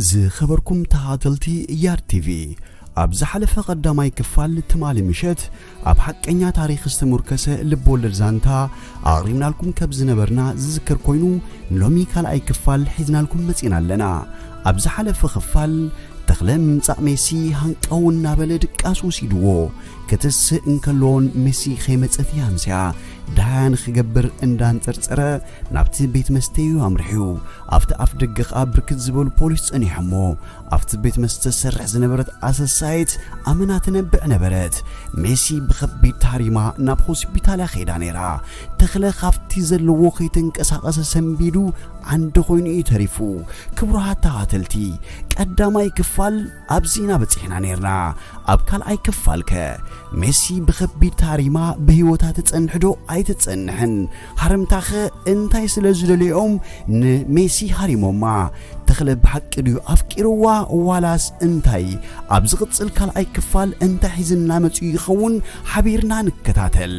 ዝኸበርኩም ተኸታተልቲ ያር ቲቪ፣ ኣብ ዝሓለፈ ቀዳማይ ክፋል ትማሊ ምሸት ኣብ ሓቀኛ ታሪኽ ዝተሞርከሰ ልብ-ወለድ ዛንታ ኣቕሪብናልኩም ከም ዝነበርና ዝዝከር ኮይኑ፣ ሎሚ ካልኣይ ክፋል ሒዝናልኩም መጺና ኣለና። ኣብ ዝሓለፈ ክፋል፣ ተኽለ ምምጻእ ሜሲ ሃንቀው እናበለ ድቃስ ወሲድዎ፣ ክትስእ እንከሎን ሜሲ ከይመጸት እያ ኣምስያ፣ ደሃያ ንኽገብር እንዳንጸርጸረ ናብቲ ቤት መስተ እዩ ኣምሪሑ። ኣብቲ ኣፍ ደገ ኸኣ ብርክት ዝበሉ ፖሊስ ጸኒሖሞ። ኣብቲ ቤት መስተ ትሰርሕ ዝነበረት ኣሰሳይት ኣመና ትነብዕ ነበረት። ሜሲ ብኸቢድ ታሪማ ናብ ሆስፒታል እያ ኸይዳ ነይራ። ተኽለ ካብቲ ዘለዎ ከይተንቀሳቐሰ ሰንቢዱ ዓንዲ ኮይኑ እዩ ተሪፉ። ክቡራት ተኸታተልቲ፣ ቀዳማይ ክፋል ኣብዚ ኢና በጺሕና ነይርና። ኣብ ካልኣይ ክፋልከ ሜሲ ብኸቢድ ታሪማ ብህይወታ ትጸንሕ ዶ ኣይትጸንሕን? ሃረምታኸ እንታይ ስለ ዝደልዮም ንሜሲ ሃሪሞማ? ተኽለ ብሓቂ ድዩ ኣፍቂርዋ ዋላስ እንታይ? ኣብ ዝቕጽል ካልኣይ ክፋል እንታይ ሒዝና መጺኡ ይኸውን? ሓቢርና ንከታተል።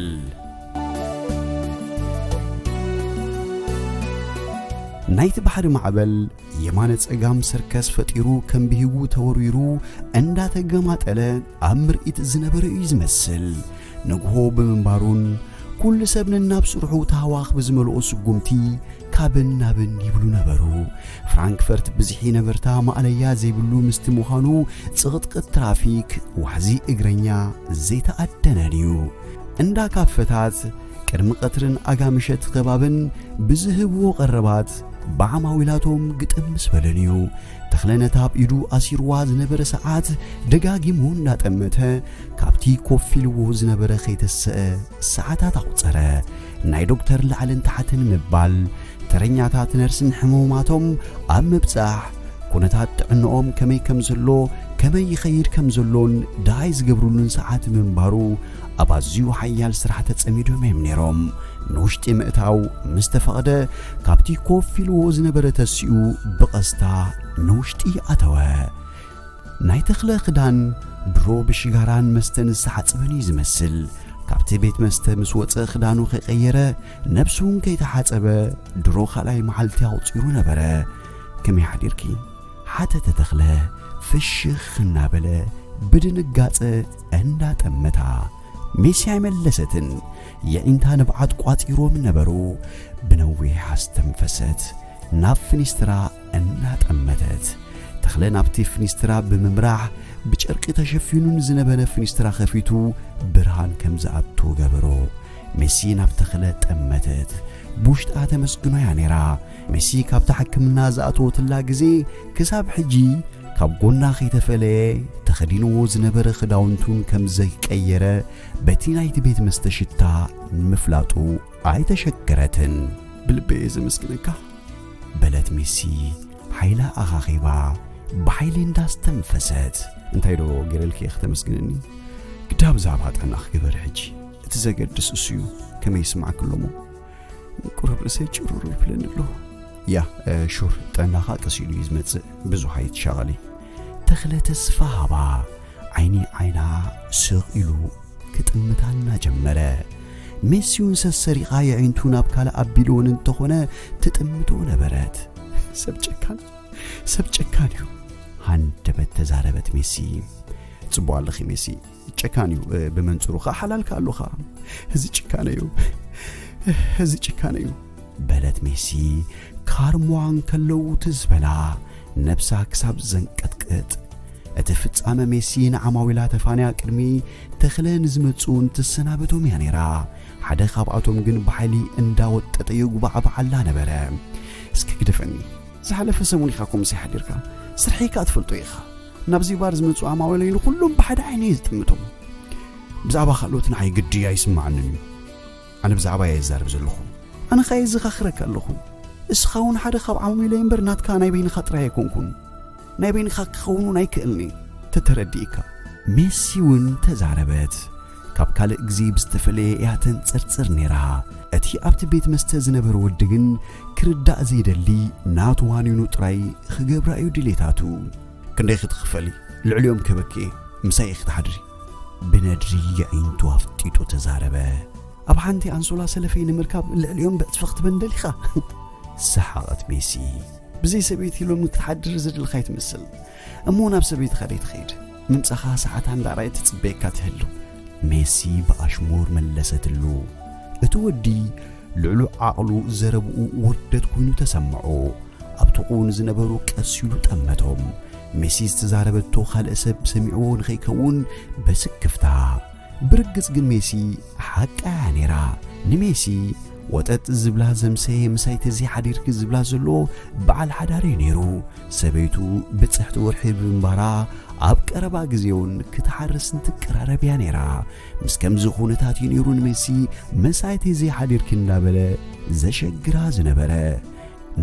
ናይቲ ባሕሪ ማዕበል የማነ ጸጋም ሰርከስ ፈጢሩ ከም ብሂጉ ተወርዊሩ እንዳተገማጠለ ኣብ ምርኢት ዝነበረ እዩ ዝመስል። ንግሆ ብምንባሩን ኩሉ ሰብ ነናብ ስርሑ ተሃዋኽ ብዝመልኦ ስጉምቲ ካብን ናብን ይብሉ ነበሩ። ፍራንክፈርት ብዝሒ ነበርታ ማእለያ ዘይብሉ ምስቲ ምዃኑ ጽቕጥቅጥ ትራፊክ፣ ዋሕዚ እግረኛ ዘይተኣደነን እዩ። እንዳ ካፈታት ቅድሚ ቀትርን ኣጋ ምሸት ከባብን ብዝህብዎ ቀረባት ብዓማዊላቶም ግጥም ምስ በለን እዩ። ተኽለ ነታ ኣብ ኢዱ ኣሲርዋ ዝነበረ ሰዓት ደጋጊሙ እንዳጠመተ ካብቲ ኮፍ ኢልዎ ዝነበረ ከይተሰአ ሰዓታት ኣቑጸረ። ናይ ዶክተር ላዕልን ታሕትን ምባል፣ ተረኛታት ነርስን ሕሙማቶም ኣብ ምብጻሕ፣ ኩነታት ጥዕንኦም ከመይ ከም ዘሎ፣ ከመይ ይኸይድ ከም ዘሎን ደሃይ ዝገብሩሉን ሰዓት ምንባሩ፣ ኣብ ኣዝዩ ሓያል ስራሕ ተጸሚዶም እዮም ነይሮም። ንውሽጢ ምእታው ምስ ተፈቕደ፣ ካብቲ ኮፍ ኢልዎ ዝነበረ ተሲኡ ብቐስታ ንውሽጢ ኣተወ። ናይ ተኽለ ክዳን ድሮ ብሽጋራን መስተን ዝተሓጽበን እዩ ዝመስል። ካብቲ ቤት መስተ ምስ ወጸ ክዳኑ ከይቀየረ፣ ነብሱ እውን ከይተሓጸበ ድሮ ካልኣይ መዓልቲ ኣቑጺሩ ነበረ። "ከመይ ሓዲርኪ?" ሓተተ ተኽለ ፍሽኽ እናበለ ብድንጋጸ እንዳጠመታ። ሜሲ ኣይመለሰትን። የዒንታ ንብዓት ቋጺሮም ነበሩ። ብነዊሕ ኣስተንፈሰት። ናብ ፍኒስትራ እናጠመተት። ተኽለ ናብቲ ፍኒስትራ ብምምራሕ ብጨርቂ ተሸፊኑ ንዝነበረ ፍኒስትራ ከፊቱ ብርሃን ከም ዝኣቱ ገበሮ። ሜሲ ናብ ተኽለ ጠመተት። ብውሽጣ ተመስግኖ እያ ነይራ። ሜሲ ካብታ ሕክምና ዝኣተወትላ ግዜ ክሳብ ሕጂ ካብ ጎና ከይተፈለየ ተኸዲንዎ ዝነበረ ክዳውንቱን ከም ዘይቀየረ በቲ ናይቲ ቤት መስተ ሽታ ንምፍላጡ ኣይተሸገረትን። "ብልቢ እየ ዘመስግነካ" በለት ሜሲ ሓይላ ኣኻኺባ ብሓይሊ እንዳስተንፈሰት። "እንታይ ዶ ገይረልኪ እየ ክተመስግንኒ? ግዳ ብዛዕባ ጥዕናኺ ግበሪ ሕጂ። እቲ ዘገድስ እሱ እዩ። ከመይ ይስማዕኪ ኣሎ እሞ? ቁሩብ ርእሰይ ጭሩሩ ይብለኒ ኣሎ." "ያ፣ እ፣ ሹር፣ ጥዕናኻ ቀስ ኢሉ እዩ ዝመጽእ። ብዙሕ ኣይትሻቐሊ።" ተኽለ ተስፋ ሃባ ዓይኒ ዓይና ስቕ ኢሉ ክጥምታና ጀመረ። ሜሲ እውን ሰሰሪቓ የዒንቱ ናብ ካልእ ኣቢልወን እንተኾነ ትጥምቶ ነበረት። "ሰብ ጨካን፣ ሰብ ጨካን እዩ" ሃንደበት ተዛረበት ሜሲ። "ጽቡቕ ኣለኺ ሜሲ፣ ጨካን እዩ፣ እ፣ ብመንጽሩ ኸኣ ሓላልካ ኣለኻ። እዚ ጭካነ እዩ፣ እዚ ጭካነ እዩ" በለት ሜሲ ካርሞዋ እንከለዉ ትዝ በላ። ነብሳ ክሳብ ዘንቀጥቅጥ። እቲ ፍጻመ ሜሲ ንዓማዊላ ተፋንያ ቅድሚ ተኽለ ንዝመጽኡን ትሰናበቶም እያ ነይራ። ሓደ ካብኣቶም ግን ብሓይሊ እንዳወጠጠ የጉባዕባዓላ ነበረ። "እስከ ግደፈኒ፣ ዝሓለፈ ሰሙን ኢኻ ኮምሲ ሓዲርካ፣ ስርሐይ ከኣ ትፈልጦ ኢኻ። ናብዚ ባር ዝመጹ ዓማዊለይ ንኹሎም ብሓደ ዓይነ እየ ዝጥምቶም። ብዛዕባ ካልኦት ንዓይ ግዲ ኣይስምዓንን እዩ። ኣነ ብዛዕባ እየ ዝዛረብ ዘለኹ። ኣነ ኸኣ የዘኻኽረካ ኣለኹ። እስኻ እውን ሓደ ካብ ዓማዊለይ እምበር ናትካ ናይ በይንኻ ጥራይ ኣይኮንኩን። ናይ በይንኻ ክኸውን እውን ኣይክእልን እዩ። ተተረዲእካ።" ሜሲ እውን ተዛረበት። ካብ ካልእ ግዜ ብዝተፈለየ እያ ተንጸርጽር ነይራ። እቲ ኣብቲ ቤት መስተ ዝነበረ ወዲ ግን ክርዳእ ዘይደሊ ናቱ ዋኒኑ ጥራይ ክገብራ እዩ ድሌታቱ። "ክንደይ ክትኽፈሊ? ልዕሊኦም ክህበኪ እየ። ምሳይ ኢኺ ትሓድሪ?" ብነድሪ የዒንቱ ኣፍጢጡ ተዛረበ። "ኣብ ሓንቲ ኣንሶላ ሰለፈይ ንምርካብ ልዕሊኦም ብዕጽፊ ክትበን ደሊኻ?" ሰሓቐት ሜሲ። ብዘይ ሰበይቲ ሎሚ ክትሓድር ዘድልኻ ኣይትመስል። እሞ ናብ ሰበይትኻ ደይ ትኸይድ? ምምጻኻ ሰዓታ እንዳርኣየት ትጽበየካ ትህሉ። ሜሲ ብኣሽሙር መለሰትሉ። እቲ ወዲ ልዕሉ ዓቕሉ ዘረብኡ ውርደት ኮይኑ ተሰምዖ። ኣብ ጥቕኡ ንዝነበሩ ቀስ ኢሉ ጠመቶም። ሜሲ ዝተዛረበቶ ካልእ ሰብ ሰሚዕዎ ንኸይከውን በስክፍታ። ብርግጽ ግን ሜሲ ሓቃ እያ ነይራ። ንሜሲ ወጠጥ ዝብላ ዘምሰየ ምሳይ ተዘይሓዲርኪ ዝብላ ዘሎ በዓል ሓዳር እዩ ነይሩ። ሰበይቱ ብጽሕቲ ወርሒ ብምንባራ ኣብ ቀረባ ግዜ እውን ክትሓርስ እንትቀራረብ እያ ነይራ። ምስ ከምዚ ኩነታት እዩ ነይሩ ንሜሲ ምሳይ ተዘይሓዲርኪ እንዳበለ ዘሸግራ ዝነበረ።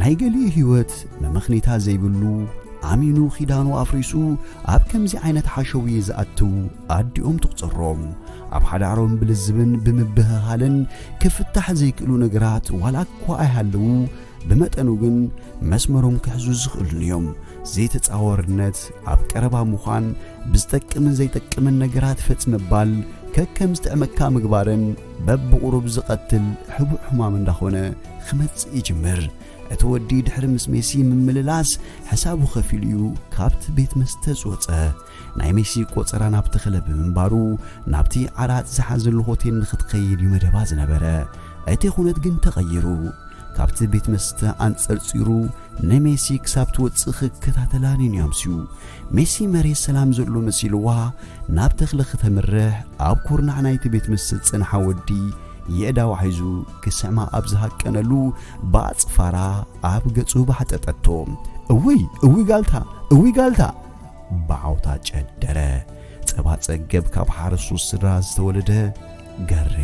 ናይ ገሊኡ ህይወት መመኽኒታ ዘይብሉ፣ ኣሚኑ ኺዳኑ ኣፍሪሱ ኣብ ከምዚ ዓይነት ሓሸውየ ዝኣትው ኣዲኦም ትቑጸሮም። ኣብ ሓዳሮም ብልዝብን ብምብህሃልን ክፍታሕ ዘይክእሉ ነገራት ዋላ እኳ ኣይሃለዉ፣ ብመጠኑ ግን መስመሮም ክሕዙ ዝኽእሉን እዮም። ዘይተጻዋርነት፣ ኣብ ቀረባ ምዃን፣ ብዝጠቅምን ዘይጠቅምን ነገራት ፈጽ ምባል፣ ከከም ዝጥዕመካ ምግባርን በብቑሩብ ዝቐትል ሕቡእ ሕማም እንዳኾነ ክመጽእ ይጅምር። እቲ ወዲ ድሕሪ ምስ ሜሲ ምምልላስ ሕሳቡ ከፊሉ እዩ ካብቲ ቤት መስተ ዝወጸ። ናይ ሜሲ ቆጸራ ናብቲ ክለብ ብምንባሩ፣ ናብቲ ዓራት ዝሓዘሉ ሆቴል ንኽትኸይድ እዩ መደባ ዝነበረ። እቲ ኩነት ግን ተቐይሩ። ካብቲ ቤት መስተ ኣንጸርጺሩ ንሜሲ ክሳብ ትወጽእ ክከታተላ ንንዩ ኣምስዩ። ሜሲ መሬት ሰላም ዘሎ መሲልዋ ናብ ተኽለ ክተምርሕ ኣብ ኩርናዕ ናይቲ ቤት መስተ ዝጸንሓ ወዲ የእዳዋ ሒዙ ክስዕማ ኣብ ዝሃቀነሉ ብኣጽፋራ ኣብ ገጹ ባሕጠጠቶ። "እውይ፣ እውይ ጋልታ፣ እውይ ጋልታ!" ብዓውታ ጨደረ። ጸባ ጸገብ ካብ ሓረሱ ስድራ ዝተወለደ ገሬ።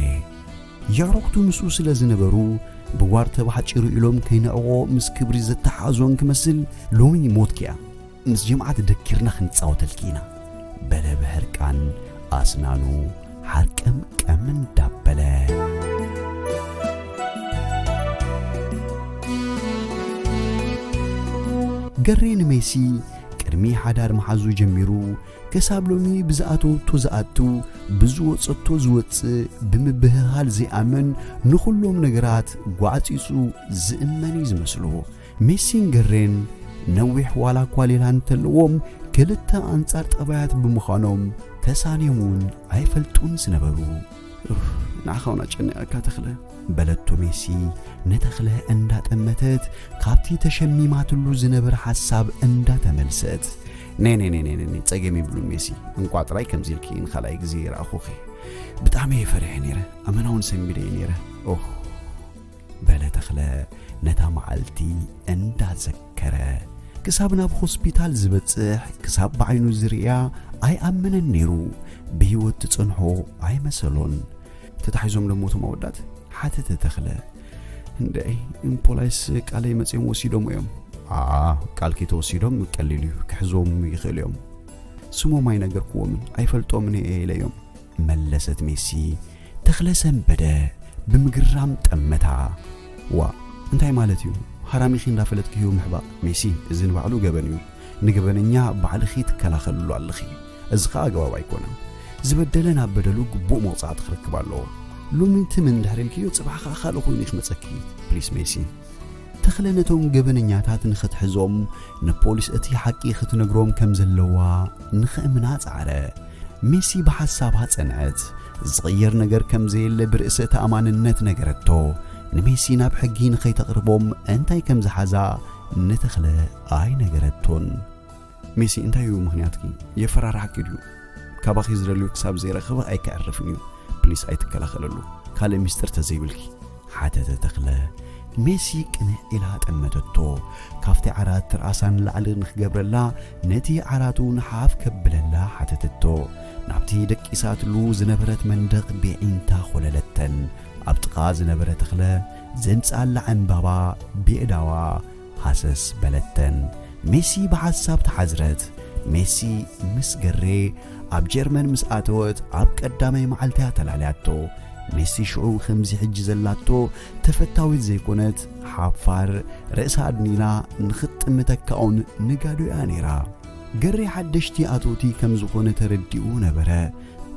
የዕሩኽቱ ምስኡ ስለ ዝነበሩ ብጓር ተባሕጪሩ ኢሎም ከይንዕቖ ምስ ክብሪ ዘተሓሓዞን ክመስል፣ "ሎሚ ሞትኪ እያ፣ ምስ ጀምዓት ደኪርና ክንጻወተልኪ ኢና" በለ ብሕርቃን ኣስናኑ ሓርቀምቀም እንዳበለ። ገሬ ንሜሲ ቅድሚ ሓዳር መሓዙ ጀሚሩ ክሳብ ሎሚ ብዝኣተወቶ ዝኣቱ፣ ብዝወጸቶ ዝወጽእ፣ ብምብህሃል ዘይኣምን፣ ንኹሎም ነገራት ጓዕጺጹ ዝእመን እዩ ዝመስሎ። ሜሲን ገሬን ነዊሕ ዋላ እኳ ሌላ እንተለዎም፣ ክልተ ኣንጻር ጠባያት ብምዃኖም ተሳንዮም እውን ኣይፈልጡን ዝነበሩ። "ኡፍ፣ ንዓኻ እውን ኣጨኒቐካ ተኽለ" በለቶ ሜሲ፣ ንተኽለ እንዳጠመተት ካብቲ ተሸሚማትሉ ዝነበረ ሓሳብ እንዳተመልሰት። "ኔ፣ ኔ፣ ጸገም የብሉን ሜሲ፣ እንቋ ጥራይ ከምዚ ኢልኪ ንኻልኣይ ግዜ ረኣኹኺ። ብጣዕሚ እየ ፈሪሐ ነይረ፣ ኣመና እውን ሰንቢደ እየ ነይረ። ኦህ" በለ ተኽለ ነታ መዓልቲ እንዳዘከረ። ክሳብ ናብ ሆስፒታል ዝበጽሕ፣ ክሳብ ብዓይኑ ዝርእያ ኣይኣመነን ነይሩ። ብህይወት ትጸንሖ ኣይመሰሎን። "ተታሒዞም ደሞ እቶም ኣወዳት?" ሓተተ ተኽለ። "እንደይ፣ ፖላይስ ቃለይ መጺኦም ወሲዶም እዮም?" "ኣኣ፣ ቃልኪ ተወሲዶም ቀሊል እዩ፣ ክሕዞም ይኽእል እዮም። ስሞም ኣይነገርክዎምን፣ ኣይፈልጦምን እየ ኢለዮም" መለሰት ሜሲ። ተኽለ ሰንበደ፣ ብምግራም ጠመታ። "ዋ፣ እንታይ ማለት እዩ? ሃራሚኺ እንዳፈለጥክዮ ምሕባእ ሜሲ፣ እዚ ንባዕሉ ገበን እዩ። ንገበነኛ ባዕልኺ ትከላኸልሉ ኣለኺ። እዚ ኸኣ ኣግባብ ኣይኮነን። ዝበደለ ናብ በደሉ ግቡእ መቕጻዕቲ ክረክብ ኣለዎ። ሎሚ ትም እንድሕር ኢልክዮ፣ ጽባሕ ኸኣ ካልእ ኮይኑ እዩ ክመጸኪ። ፕሊስ ሜሲ።" ተኽለ ነቶም ገበነኛታት ንኽትሕዞም ንፖሊስ እቲ ሓቂ ክትነግሮም ከም ዘለዋ ንኸእምና ጸዓረ። ሜሲ ብሓሳባ ጸንዐት። ዝቕየር ነገር ከም ዘየለ ብርእሰ ተኣማንነት ነገረቶ። ንሜሲ ናብ ሕጊ ንኸይተቕርቦም እንታይ ከም ዝሓዛ ንተኽለ ኣይነገረቶን። "ሜሲ፣ እንታይ እዩ ምኽንያትኪ? የፈራርሓኪ ድዩ? ካባኺ ዝደልዩ ክሳብ ዘይረኸበ ኣይከዕርፍን እዩ። ፕሊስ ኣይትከላኸለሉ። ካልእ ሚስጥር ተዘይብልኪ?" ሓተተ ተኽለ። ሜሲ ቅንዕ ኢላ ጠመተቶ። ካብቲ ዓራት ትርኣሳ ንላዕሊ ንኽገብረላ ነቲ ዓራቱ ንሓፍ ከብለላ ሓተተቶ። ናብቲ ደቂሳትሉ ዝነበረት መንደቕ ብዒንታ ኾለለተን። ኣብ ጥቓ ዝነበረ ተኽለ ዘምጽኣላ ዕምባባ ብየእዳዋ ሃሰስ በለተን። ሜሲ ብሓሳብ ተሓዝረት። ሜሲ ምስ ገሬ ኣብ ጀርመን ምስ ኣተወት ኣብ ቀዳማይ መዓልታ እያ ተላልያቶ። ሜሲ ሽዑ ከምዚ ሕጂ ዘላቶ ተፈታዊት ዘይኮነት፣ ሓፋር፣ ርእሳ ኣድኒና ንኽትጥምተካውን ንጋዶ እያ ነይራ። ገሬ ሓደሽቲ ኣተውቲ ከም ዝኾነ ተረዲኡ ነበረ።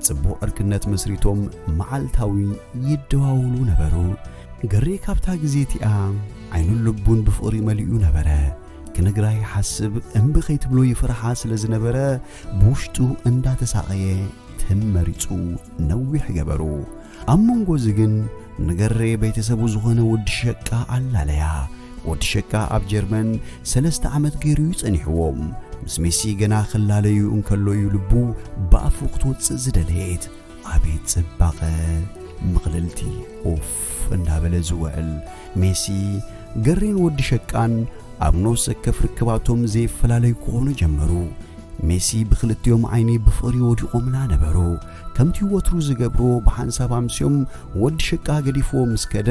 ጽቡቕ ዕርክነት መስሪቶም መዓልታዊ ይደዋውሉ ነበሩ። ገሬ ካብታ ግዜ እቲኣ ዓይኑን ልቡን ብፍቕሪ መሊኡ ነበረ። ክነግራ ይሓስብ፣ እምቢ ከይትብሎ ይፈርሓ ስለ ዝነበረ፣ ብውሽጡ እንዳተሳቐየ ትም መሪጹ ነዊሕ ገበሩ። ኣብ መንጎ እዚ ግን ንገሬ ቤተሰቡ ዝኾነ ወዲ ሸቃ ኣላለያ። ወዲ ሸቃ ኣብ ጀርመን ሰለስተ ዓመት ገይሩ እዩ ጸኒሕዎም። ምስ ሜሲ ገና ክላለዩ እንከሎ እዩ ልቡ ብኣፉ ክትወጽእ ዝደለየት። ኣቤት ጽባቐ! ምቕልልቲ ኡፍ እንዳበለ ዝውዕል ሜሲ፣ ገሬን ወዲ ሸቃን ኣብ ነፍሲ ወከፍ ርክባቶም ዘይፈላለዩ ክኾኑ ጀመሩ። ሜሲ ብኽልቲኦም ዓይኒ ብፍቕሪ ወዲቖምላ ነበሩ። ከምቲ ወትሩ ዝገብርዎ ብሓንሳብ ኣምስዮም ወዲ ሸቃ ገዲፍዎ ምስ ከደ፣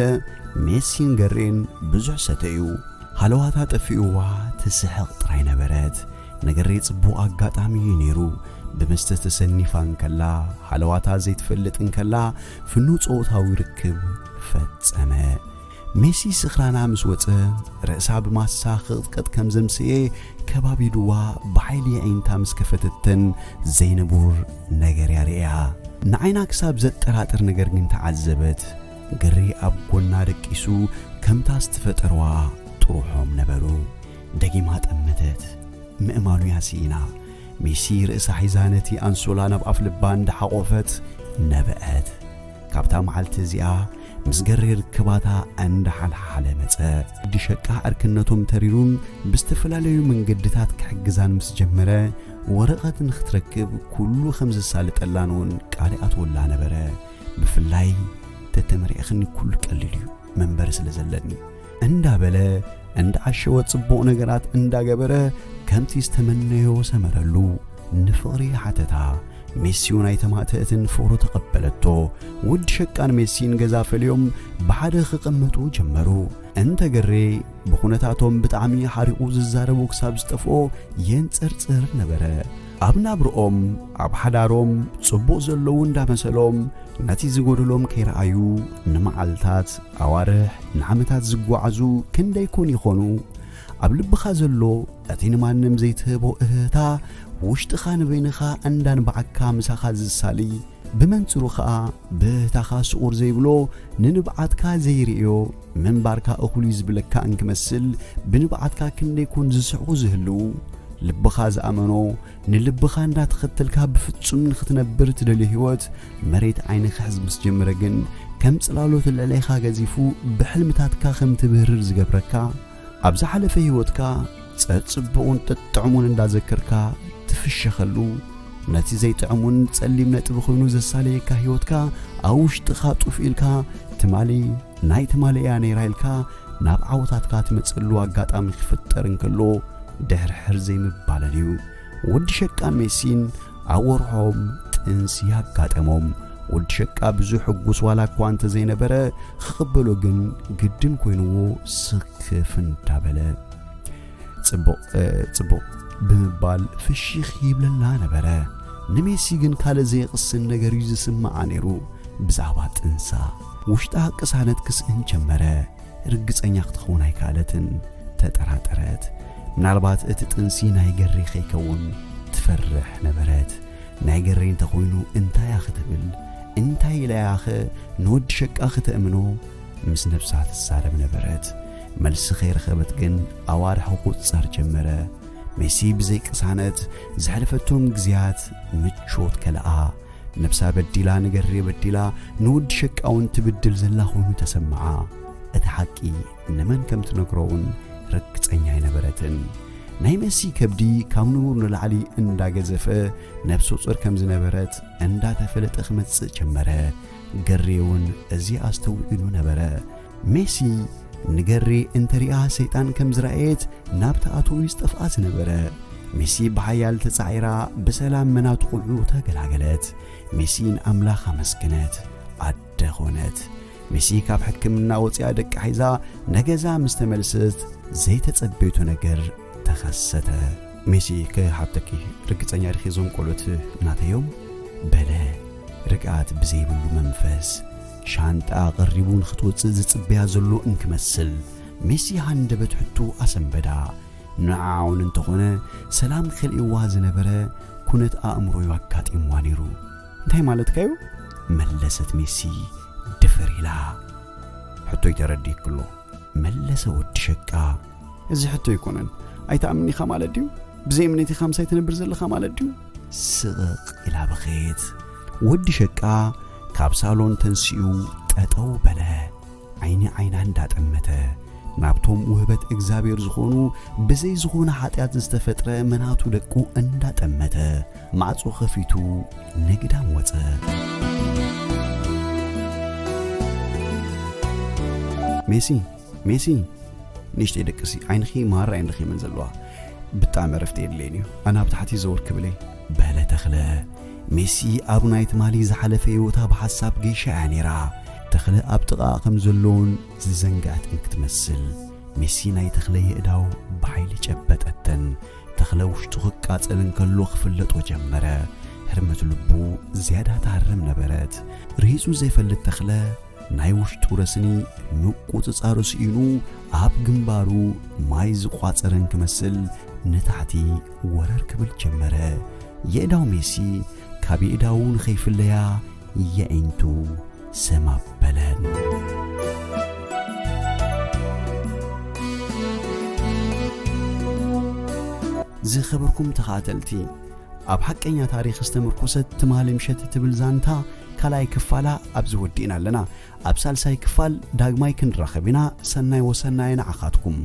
ሜሲን ገሬን ብዙሕ ሰተዩ። ሃለዋታ ጠፊኡዋ ትስሕቕ ጥራይ ነበረት። ንገሬ ጽቡቕ ኣጋጣሚ እዩ ነይሩ። ብመስተ ተሰኒፋ እንከላ፣ ሃለዋታ ዘይትፈልጥ እንከላ፣ ፍኑው ጾታዊ ርክብ ፈጸመ። ሜሲ ስኽራና ምስ ወጸ፣ ርእሳ ብማሳ ክቕጥቀጥ ከም ዘምስኤ ከባቢድዋ ብሓይሊ ኣዒንታ ምስ ከፈተተን ዘይንቡር ነገር እያ ርእያ። ንዓይና ክሳብ ዘጠራጥር ነገር ግን ተዓዘበት። ገሬ ኣብ ጎና ደቂሱ ከምታ ዝተፈጠርዋ ጥርሖም ነበሩ። ደጊማ ጠመተት። ምእማኑ እያ ስኢና። ሜሲ ርእሳ ሒዛ ነቲ ኣንሶላ ናብ ኣፍ ልባ እንዳሓቖፈት ነበዐት። ካብታ መዓልቲ እዚኣ ምስ ገሬ ርክባታ እንዳሓልሓለ መጸ። ወዲ ሸቃ ዕርክነቶም ተሪሩን ብዝተፈላለዩ መንገድታት ክሕግዛን ምስ ጀመረ፣ ወረቐት ንኽትረክብ ኩሉ ከም ዘሳልጠላን እውን ቃል ይኣትወላ ነበረ። ብፍላይ "ተተመሪዕኽኒ ኩሉ ቀሊል እዩ፣ መንበሪ ስለ ዘለኒ" እንዳበለ እንዳዓሸወ ጽቡቕ ነገራት እንዳገበረ ከምቲ ዝተመነዮ ሰመረሉ። ንፍቕሪ ሓተታ። ሜሲ እውን ኣይተማእተእትን ፍቕሩ ተቐበለቶ። ወዲ ሸቃን ሜሲን ገዛ ፈልዮም ብሓደ ክቕመጡ ጀመሩ። እንተ ገሬ ብኹነታቶም ብጣዕሚ ሓሪቑ ዝዛረቡ ክሳብ ዝጠፍኦ የንጸርጽር ነበረ። ኣብ ናብርኦም፣ ኣብ ሓዳሮም ጽቡቕ ዘለዉ እንዳመሰሎም ነቲ ዝጎደሎም ከይረኣዩ ንመዓልታት፣ ኣዋርሕ፣ ንዓመታት ዝጓዓዙ ክንደይ ኮን ይኾኑ? ኣብ ልብኻ ዘሎ እቲ ንማንም ዘይትህቦ እህህታ ውሽጥኻ ንበይንኻ እንዳንባዓካ ምሳኻ ዝሳሊ፣ ብመንጽሩ ኸኣ ብእህታኻ ስቑር ዘይብሎ ንንብዓትካ ዘይርእዮ ምንባርካ እኹል እዩ ዝብለካ እንክመስል፣ ብንብዓትካ ክንደይ ኮን ዝስሕቑ ዝህልዉ? ልብኻ ዝኣመኖ ንልብኻ እንዳተኸተልካ ብፍጹም ንኽትነብር ትደልዮ ህይወት መሬት ዓይኒ ክሕዝ ምስ ጀመረ ግን፣ ከም ጽላሎት ልዕሌኻ ገዚፉ ብሕልምታትካ ከም ትብህርር ዝገብረካ፣ ኣብ ዝሓለፈ ህይወትካ ጸጽቡቑን ጥጥዕሙን እንዳዘከርካ ትፍሸኸሉ፣ ነቲ ዘይጥዕሙን ጸሊም ነጥቢ ኮይኑ ዘሳለየካ ህይወትካ ኣብ ውሽጥኻ ጡፍ ኢልካ፣ ትማሊ ናይ ትማሊ እያ ነይራ ኢልካ ናብ ዓወታትካ ትመጸሉ ኣጋጣሚ ክፍጠር እንከሎ ድሕርሕር ዘይምባለል እዩ። ወዲ ሸቃን ሜሲን ኣብ ወርሖም ጥንሲ ኣጋጠሞም። ወዲ ሸቃ ብዙሕ ሕጉስ ዋላ እኳ እንተዘይነበረ፣ ክቕበሎ ግን ግድን ኮይንዎ ስክፍ እንዳበለ፣ "ጽቡቕ፣ እ፣ ጽቡቕ" ብምባል ፍሽኽ ይብለላ ነበረ። ንሜሲ ግን ካልእ ዘይቕስን ነገር እዩ ዝስምዓ ነይሩ። ብዛዕባ ጥንሳ ውሽጣ ቅሳነት ክስእን ጀመረ። ርግጸኛ ክትኸውን ኣይከኣለትን። ተጠራጠረት። ምናልባት እቲ ጥንሲ ናይ ገሬ ከይከውን ትፈርሕ ነበረት። ናይ ገሬ እንተኾይኑ እንታይ እያ ክትብል? እንታይ ኢላ እያኸ ንወዲ ሸቃ ክተእምኖ? ምስ ነብሳ ትዛረብ ነበረት። መልሲ ከይረኸበት ግን ኣዋርሕ ክቁጸር ጀመረ። ሜሲ ብዘይ ቅሳነት ዘሕለፈቶም ግዜያት ምቾት ከለኣ። ነብሳ በዲላ፣ ንገሬ በዲላ፣ ንወዲ ሸቃ እውን ትብድል ዘላ ኮይኑ ተሰምዓ። እቲ ሓቂ ንመን ከም ትነግሮ እውን ርግጸኛ ኣይነበረትን። ናይ ሜሲ ከብዲ ካብ ንቡር ንላዕሊ እንዳገዘፈ ነብሰ ጾር ከም ዝነበረት እንዳተፈለጠ ክመጽእ ጀመረ። ገሬ እውን እዚ ኣስተውዒሉ ነበረ። ሜሲ ንገሬ እንተሪኣ ሰይጣን ከም ዝረኣየት ናብታ ኣትዎ እዩ ዝጠፍኣ ዝነበረ። ሜሲ ብሓያል ተጻዒራ ብሰላም መናቱ ቆልዑ ተገላገለት። ሜሲ ንኣምላኽ ኣመስገነት። ኣደ ኾነት። ሜሲ ካብ ሕክምና ወጺኣ ደቃ ሒዛ ንገዛ ምስ ተመልሰት ዘይተጸበይቶ ነገር ተኸሰተ። "ሜሲ ክሓተኪ፣ ርግጸኛ ዲኺ እዞም ቆልዑት ናተዮም?" በለ ርግኣት ብዘይብሉ መንፈስ። ሻንጣ ቀሪቡ ንኽትወጽእ ዝጽበያ ዘሎ እንክመስል ሜሲ ሃንደበት ሕቶ ኣሰንበዳ። ንዓኣ እውን እንተኾነ ሰላም ከልእዋ ዝነበረ ኩነት ኣእምሮዩ ኣጋጢምዋ ነይሩ። "እንታይ ማለትካዩ?" መለሰት ሜሲ ድፍር ኢላ። "ሕቶይ ተረዲእክሎ?" መለሰ ወዲ ሸቃ። "እዚ ሕቶ ኣይኮነን፣ ኣይትኣምን ኢኻ ማለት ድዩ? ብዘይ እምነት ኢኻ ምሳይ ትነብር ዘለኻ ማለት ድዩ? ስቕቕ ኢላ በኸየት። ወዲ ሸቃ ካብ ሳሎን ተንሲኡ ጠጠው በለ። ዓይኒ ዓይና እንዳጠመተ፣ ናብቶም ውህበት እግዚኣብሔር ዝኾኑ ብዘይ ዝኾነ ሓጢኣት ዝተፈጥረ መናቱ ደቁ እንዳጠመተ፣ ማዕጾ ከፊቱ ንግዳም ወጸ። ሜሲ፣ ሜሲ፣ ንእሽተይ ደቅሲ፣ ዓይንኺ ማራ እየን ደኺመን ዘለዋ። ብጣዕሚ ዕረፍቲ የድልየን እዩ። ኣነ ኣብ ታሕቲ ዘወር ክብል እየ። በለ ተኽለ። ሜሲ ኣብ ናይ ትማሊ ዝሓለፈ ህይወታ ብሓሳብ ገይሻ እያ ነይራ። ተኽለ ኣብ ጥቓኣ ከም ዘሎን ዝዘንግዐትን ክትመስል፣ ሜሲ ናይ ተኽለ የእዳው ብሓይሊ ጨበጠተን። ተኽለ ውሽጡ ክቃጸል እንከሎ ክፍለጦ ጀመረ። ህርመት ልቡ ዝያዳ ትሃርም ነበረት። ርሂጹ ዘይፈልጥ ተኽለ ናይ ውሽጡ ረስኒ ምቁጽጻሩ ስኢኑ ኣብ ግንባሩ ማይ ዝቋጸረን ክመስል ንታሕቲ ወረር ክብል ጀመረ። የእዳው ሜሲ ካብ የእዳው ንኸይፍለያ የዒንቱ ሰም ኣበለን። ዝኸበርኩም ተኻተልቲ፣ ኣብ ሓቀኛ ታሪኽ ዝተመርኮሰት ትማሊ ምሸት እትብል ዛንታ ካልኣይ ክፋላ ኣብዚ ወዲእና ኣለና። ኣብ ሳልሳይ ክፋል ዳግማይ ክንራኸብ ኢና። ሰናይ ወሰናይ ንዓኻትኩም።